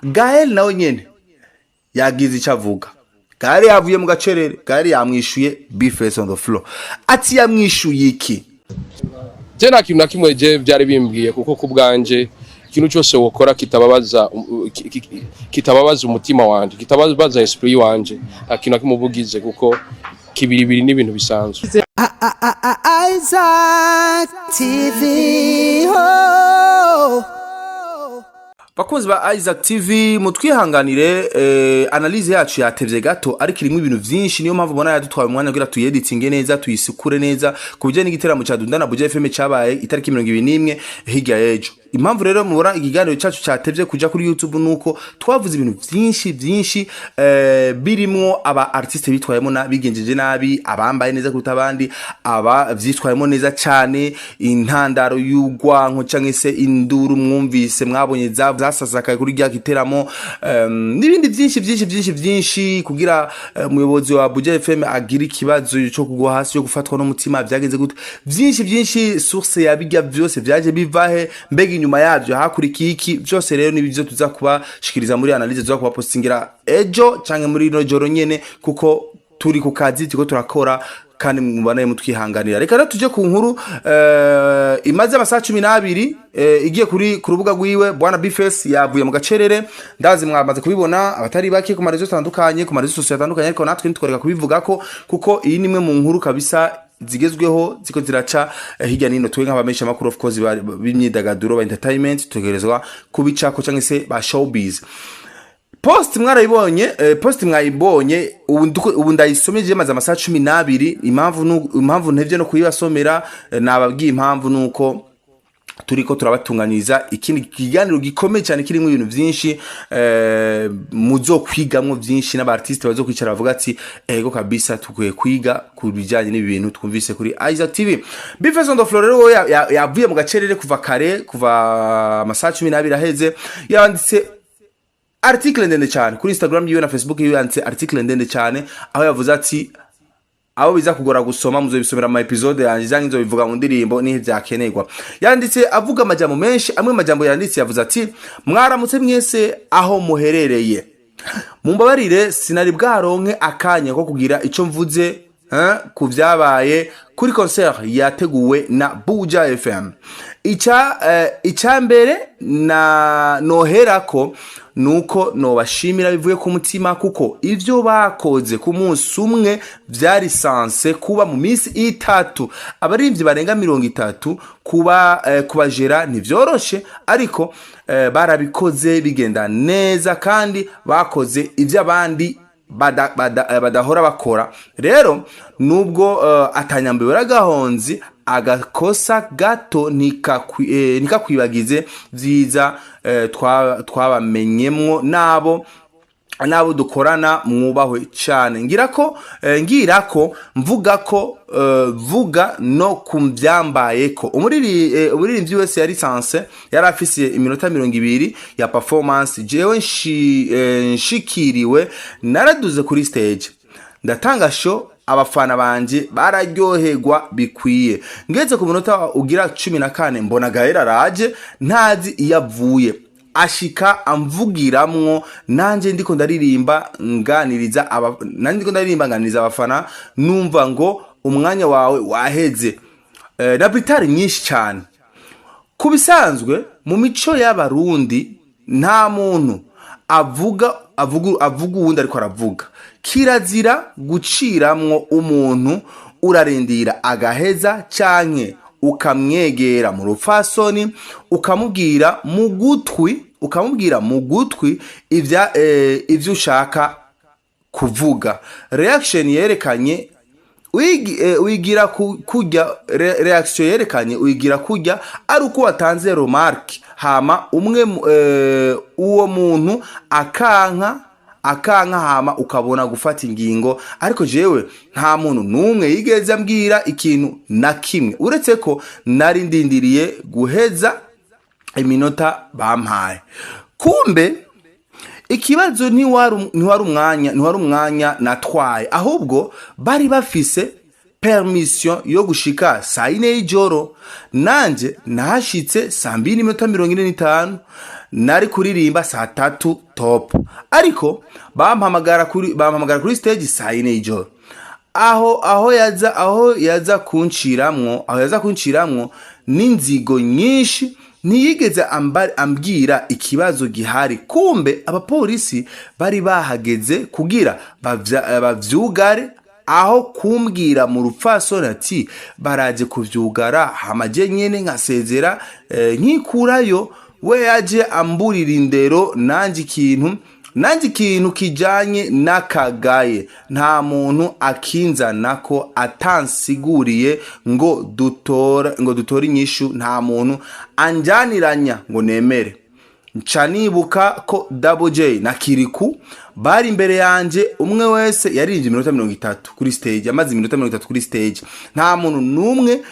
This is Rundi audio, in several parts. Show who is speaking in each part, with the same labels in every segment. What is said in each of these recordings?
Speaker 1: Gael nawe nyene yagize icyo avuga. Gael yavuye mu gacerere. Gael yamwishuye B-Face on the floor. Ati yamwishuye iki?
Speaker 2: Je nta kintu na kimwe je byari bimbwiye, kuko ku bwanje ikintu cyose wokora kitababaza umutima wanje, kitababaza esprit wanje, nta kintu na kimwe uba ugize, kuko kibiribiri n'ibintu bisanzwe.
Speaker 3: Isaac TV. Oh.
Speaker 1: Bakunzi ba Isaac TV, mutwihanganire, analyse yacu yatevye gato, ariko irimo ibintu vyinshi. Niyo mpamvu ubona yadutwaye umwanya kugira tuyeditinge neza, tuyisukure neza ku bijanye n'igiteramo ca Dunda na Buja FM cabaye itariki 21, hirya y'ejo. Impamvu rero mubona ikiganiro cacu catevye kuja kuri YouTube nuko twavuze ibintu vyinshi vyinshi, birimwo aba artiste bitwayemo na bigenjeje nabi, abambaye neza kuruta abandi, aba vyitwayemo neza cane, intandaro y'ugwanko canke se induru mwumvise, mwabonye zasasakaye kuri rya giteramo, n'ibindi byinshi byinshi byinshi byinshi, kugira umuyobozi wa Buja FM agira ikibazo cyo kugwa hasi, cyo gufatwa n'umutima, byageze gute, byinshi byinshi. Source ya bijya byose byaje bivahe? Mbega inyuma yabyo hakurikiye iki? Byose rero nibyo tuza kubashikiriza muri analyse tuza kubapostingira ejo canke muri ino joro nyene, kuko turi ku kazi, turiko turakora kandi mubanaye mutwihanganira. Reka rero tuje ku nkuru imaze amasaha 12 igiye kuri ku rubuga rwiwe. Bwana B-Face yavuye mu gacerere. Ndazi mwamaze kubibona abatari bake ku ma réseaux atandukanye, ku ma réseaux sociaux atandukanye, ariko natwe ntitworeka kubivuga ko kuko iyi ni imwe mu nkuru kabisa zigezweho ziko ziraca hirya nino. Twe nk'abamenyesha makuru, of course, b'imyidagaduro, ba entertainment, tutegerezwa kubicako canke se ba showbiz. Post mwarayibonye, post mwayibonye. Ubu ndayisomeje maze amasaha 12. Impamvu ntevye no kuyibasomera, nababwiye impamvu, nuko turiko turabatunganyiriza ikindi kiganiro gikomeye cyane kirimo ibintu byinshi, muzokwigamwo byinshi, n'aba artiste bazokwicara bavuga ati: "Ego kabisa, tukwiye kwiga ku bijyanye n'ibi bintu twumvise kuri Isaac TV." B-Face on the floor rero yavuye mu gacerere kuva kare, kuva amasaha 12 aheze. Yanditse article ndende cyane kuri Instagram yiwe na Facebook yiwe. Yanditse article ndende cyane aho yavuze ati: "Abo biza kugora gusoma, muzobisomera mu episode yanjye cyangwa nzobivuga mu ndirimbo nihe byakenerwa." Yanditse avuga amajambo menshi. Amwe majambo yanditse, yavuze ati: "Mwaramutse mwese aho muherereye, mumbabarire sinari bwaronke akanya ko kugira ico mvuze ku vyabaye kuri concert yateguwe na Buja FM. Icya mbere na noherako nuko nobashimira bivuye ku mutima, kuko ivyo bakoze ku munsi umwe vyari censé kuba mu minsi 3. Abaririmbyi barenga 30 kuba kubajera ntivyoroshe, ariko barabikoze bigenda neza, kandi bakoze ivyo abandi badahora bakora. Rero nubwo atanyambiwe agahonzi, agakosa gato ntikakwibagize vyiza twabamenyemwo nabo dukorana. Mwubahwe cyane. Ngira ko mvuga ko vuga no kumbyambaye ko umuririmbyi wese yari censé, yari afise iminota 20 ya performance. Jewe nshikiriwe naraduze kuri stage, ndatanga show, abafana banje bararyoherwa bikwiye. Ngeze ku munota ugira 14, mbona Gael araje, ntazi iyo avuye, ashika amvugiramwo nanje ndiko ndaririmba nganiriza aba, nanje ndiko ndaririmba nganiriza abafana, numva ngo umwanya wawe waheze, na britari nyinshi cyane. Ku bisanzwe mu mico y'Abarundi nta muntu avuga uwundi ariko aravuga. Kirazira guciramwo umuntu, urarindira agaheza canke ukamwegera mu rupfasoni, ukamubwira mu gutwi ivyo ushaka kuvuga. Reaction yerekanye wigira kurya reaction yerekanye wigira kurya ari uko watanze remarque, hama umwe uwo muntu akanka, hama ukabona gufata ingingo. Ariko jewe nta muntu n'umwe yigeze ambwira ikintu na kimwe, uretse ko nari ndindiriye guheza iminota bampaye. Kumbe ikibazo ntiwari umwanya natwaye, ahubwo bari bafise permission yo gushika saa 4 y'ijoro, nanje nahashitse saa 2 n'iminota 45." Nari kuririmba saa 3 top, ariko bampamagara kuri stage saa 4 y'ijoro. Aho yaza kunciramwo n'inzigo nyinshi. Ntiyigeze ambwira ikibazo gihari. Kumbe abapolisi bari bahageze kugira bavyugare, aho kumbwira mu rupfasoni ati baraje kuvyugara, hamaje nyene nkasezera, nkikurayo. We yaje amburira indero. Nanjye ikintu kijanye n'akagaye, nta muntu akinzanako atansiguriye ngo dutore inyishu. Nta muntu anjaniranya ngo nemere. Nca nibuka ko Double J na Kiriku bari imbere yanje, umwe wese yaririmbye iminota 30 kuri stage, amaze iminota 30 kuri stage, nta muntu n'umwe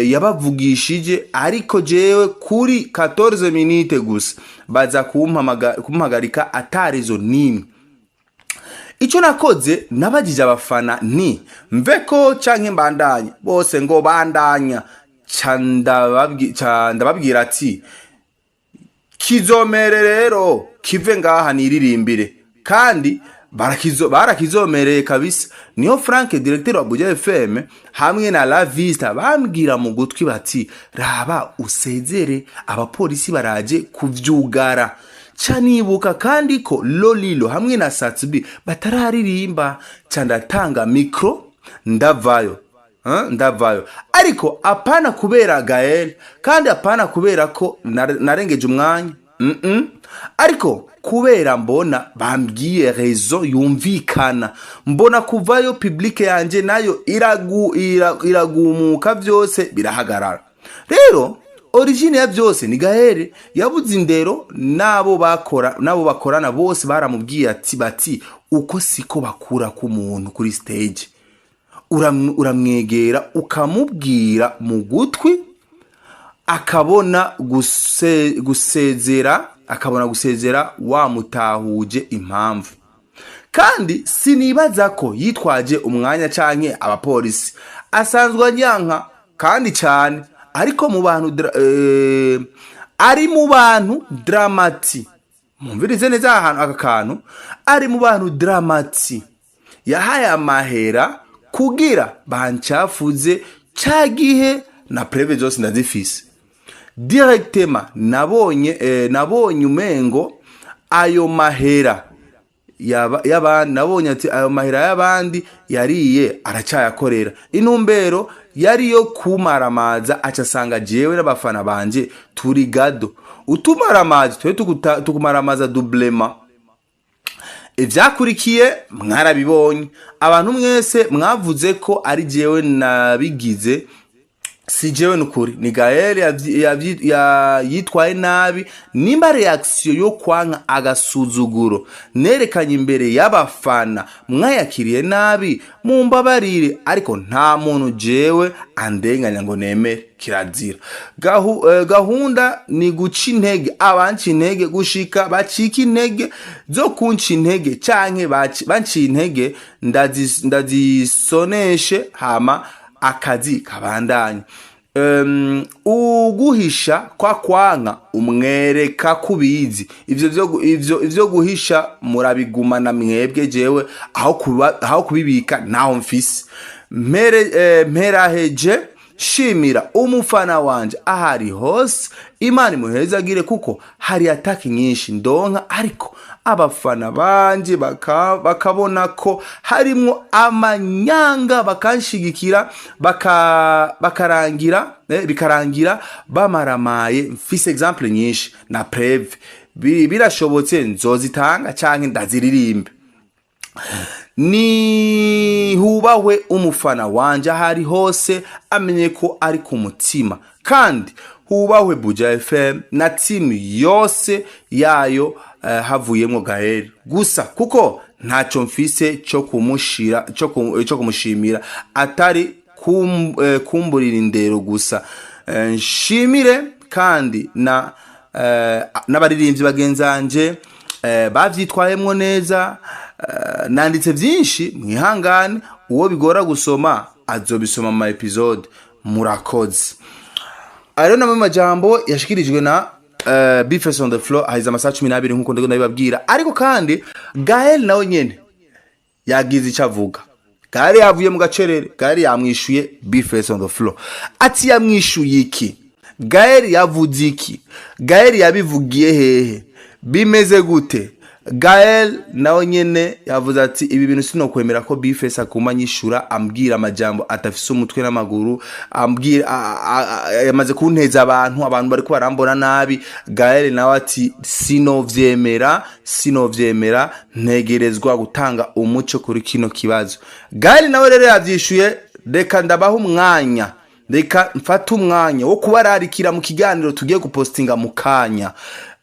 Speaker 1: yabavugishije. Ariko jewe kuri 14 minutes gusa baza kumpagarika atarizo nimwe. Icyo nakoze, nabagije abafana nti mveko canke mbandanye? Bose ngo bandanya. Ca ndababwira ati kizomere rero kive ngaha niririmbire. Kandi barakizomereye kabisa. Niyo Frank, directeur wa Buja FM, hamwe na La Vista bambwira mu gutwi bati raba usezere, abapolisi baraje kuvyugara. Ca nibuka kandi ko Lolilo hamwe na Satsbi batararirimba. Ca ndatanga micro, ndavayo. Ndavayo, ariko apana kubera Gael, kandi apana kubera ko narengeje umwanya. Ariko kubera mbona bambwiye raison yumvikana, mbona kuvayo, public yanje nayo iragumuka, byose birahagarara. Rero origine ya byose ni Gael yabuze indero, n'abo bakorana bose baramubwiye ati bati uko siko bakura k'umuntu kuri stage. Uramwegera ukamubwira mu gutwi, akabona gusezera, akabona gusezera wamutahuje impamvu. Kandi sinibaza ko yitwaje umwanya canke abapolisi. Asanzwe anyanka kandi cyane, ariko mu bantu ari mu bantu Dramati, mumvirize neza ahantu aka kantu, ari mu bantu Dramati yahaye amahera kugira bancafuze ca gihe, na preuve zose ndazifise. Directement nabonye umengo ayo mahera y'abandi, nabonye ati ayo mahera y'abandi yariye aracyayakorera. Intumbero yari yo kumaramaza, aca asanga jewe n'abafana banje turi gado. Utumaramaza twe tukumaramaza doublement. Ivyakurikiye mwarabibonye. Abantu mwese mwavuze ko ari jewe nabigize, si jewe nukuri, ni Gael yitwaye nabi. Nimba réaction yo kwanka agasuzuguro nerekanye imbere y'abafana mwayakiriye nabi, mumbabarire, ariko nta muntu jewe andenganya ngo nemere. Kirazira. Gahunda ni guca intege abanca intege gushika bacika intege zo kunca intege, canke banciye intege ndazisoneshe, hama akazi kabandanye. Uguhisha kwa kwanka umwereka kubizi ivyo ivyo guhisha murabigumana mwebwe. Jewe aho kubibika naho mfise. Mperaheje shimira umufana wanje ahari hose, Imana imuhezagire, kuko hari attaques nyinshi ndonka, ariko abafana banje bakabona ko harimwo amanyanga, bakanshigikira, bakarangira bikarangira bamaramaye. Mfise exemple nyinshi na preuve. Birashobotse nzozitanga canke ndaziririmbe. Ni hubahwe umufana wanje ahari hose, amenye ko ari ku mutima. Kandi hubahwe Buja FM na timu yose yayo, havuyemwo Gael gusa, kuko ntacyo mfise cyo kumushira cyo kumushimira atari kumburira indero gusa. Nshimire kandi na n'abaririmbyi bagenzanje bavyitwayemwo neza. Nanditse vyinshi, mwihangane. Uwo bigora gusoma azobisoma mu ma épisode. Murakoze. Ayo namwe majambo yashikirijwe na B-Face on the floor haheze amasaha 12, nkuko ndiko ndabibabwira. Ariko kandi Gael nawe nyene yagize icyo avuga. Gael yavuye mu gacerere. Gael yamwishuye B-Face on the floor. Ati yamwishuye iki? Gael yavuze iki? Gael yabivugiye hehe? Bimeze gute? Gael nawe nyene yavuze ati ibi bintu sinokwemera ko B-Face aguma anyishura, ambwira amajambo atafise umutwe n'amaguru, ambwira yamaze kunteza abantu, abantu bariko barambona nabi. Gael nawe ati sinovyemera, sinovyemera, ntegerezwa gutanga umuco kuri kino kibazo. Gael nawe rero yavyishuye. Reka ndabaha umwanya, reka mfate umwanya wo kubararikira mu kiganiro tugiye gupostinga mu kanya,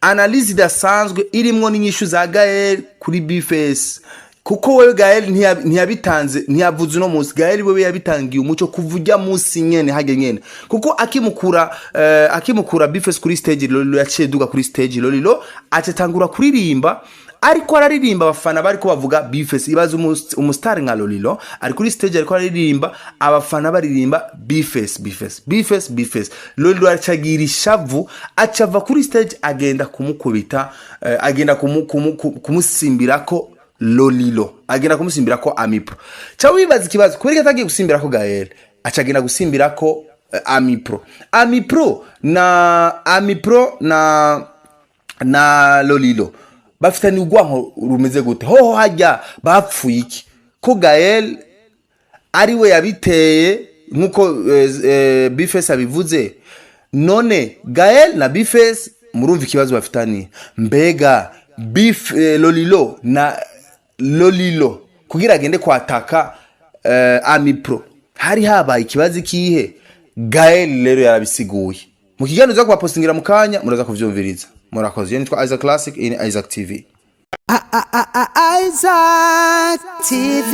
Speaker 1: analyse idasanzwe irimwo n'inyishu za Gael kuri B-Face, kuko wewe Gael ntiyabitanze, ntiyavuze uno munsi. Gael wewe yabitangiye umuco kuva ujya munsi nyene hage nyene, kuko akimukura B-Face kuri stage, Lolilo yaciye duga kuri stage. Lolilo acatangura kuririmba, ariko araririmba, abafana bariko bavuga B-Face. Ibaze umustar nka Lolilo ari kuri stage, ariko araririmba, abafana baririmba B-Face, B-Face, B-Face, B-Face. Lolilo acagira ishavu, acava kuri stage, agenda kumukubita, agenda kumusimbirako. Lolilo agenda kumusimbirako Amipro. Ca wibaza ikibazo, kubera ko atagiye gusimbirako Gael, acagenda gusimbirako Amipro. Amipro na Amipro na Lolilo bafitanye urwanko rumeze gute? Hoho hajya bapfuye iki, ko Gael ari we yabiteye nkuko B-Face abivuze? None Gael na B-Face murumva ikibazo bafitaniye. Mbega Bif Lolilo na Lolilo kugira agende kwataka Amipro, hari habaye ikibazo ikihe? Gael rero yarabisiguye mu kiganiro uza kubapostingira mu kanya, muraza kuvyumviriza. Murakoze. Nitwa Isaac Classic in Isaac TV.
Speaker 3: Isaac TV.